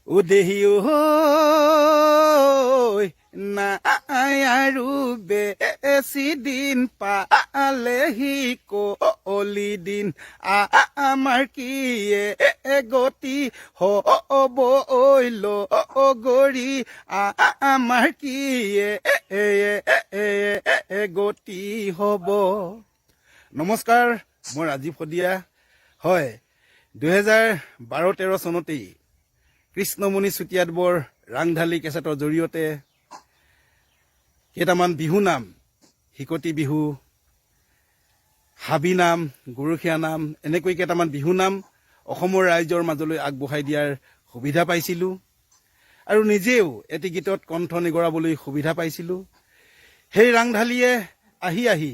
ও দেহি ঐ, নাই আৰু বেছি দিন, পালেহি কলি দিন, আমাৰ কি গতি হ'ব ঐ লগৰী, আমাৰ কি গতি হ'ব? নমস্কাৰ, মই ৰাজীৱ শদিয়া। হয়, 2012-13 চনতেই কৃষ্ণমণি চুতীয়াদেৱৰ ৰাংঢালি কেছেটৰ জৰিয়তে কেইটামান বিহু নাম, হিকটি বিহু, হাবি নাম, গৰখীয়া নাম, এনেকৈ কেইটামান বিহু নাম অসমৰ ৰাইজৰ মাজলৈ আগবঢ়াই দিয়াৰ সুবিধা পাইছিলোঁ আৰু নিজেও এটি গীতত কণ্ঠ নিগৰাবলৈ সুবিধা পাইছিলোঁ। সেই ৰাংঢালিয়ে আহি আহি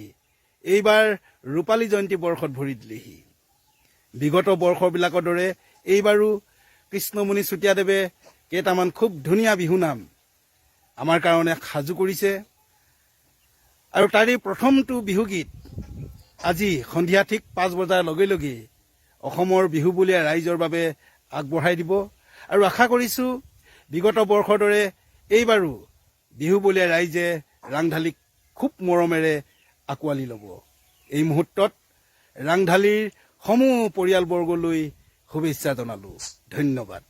এইবাৰ ৰূপালী জয়ন্তী বৰ্ষত ভৰি দিলেহি। বিগত বৰ্ষবিলাকৰ দৰে এইবাৰো কৃষ্ণমণি চুতীয়াদেৱে কেইটামান খুব ধুনীয়া বিহু নাম আমাৰ কাৰণে সাজু কৰিছে আৰু তাৰে প্ৰথমটো বিহুগীত আজি সন্ধিয়া ঠিক 5 বজাৰ লগে লগেই অসমৰ বিহুবলীয়া ৰাইজৰ বাবে আগবঢ়াই দিব। আৰু আশা কৰিছোঁ, বিগত বৰ্ষৰ দৰে এইবাৰো বিহুবলীয়া ৰাইজে ৰাংঢালিক খুব মৰমেৰে আঁকোৱালি ল'ব। এই মুহূৰ্তত ৰাংঢালিৰ সমূহ পৰিয়ালবৰ্গলৈ শুভেচ্ছা জনালোঁ। ধন্যবাদ।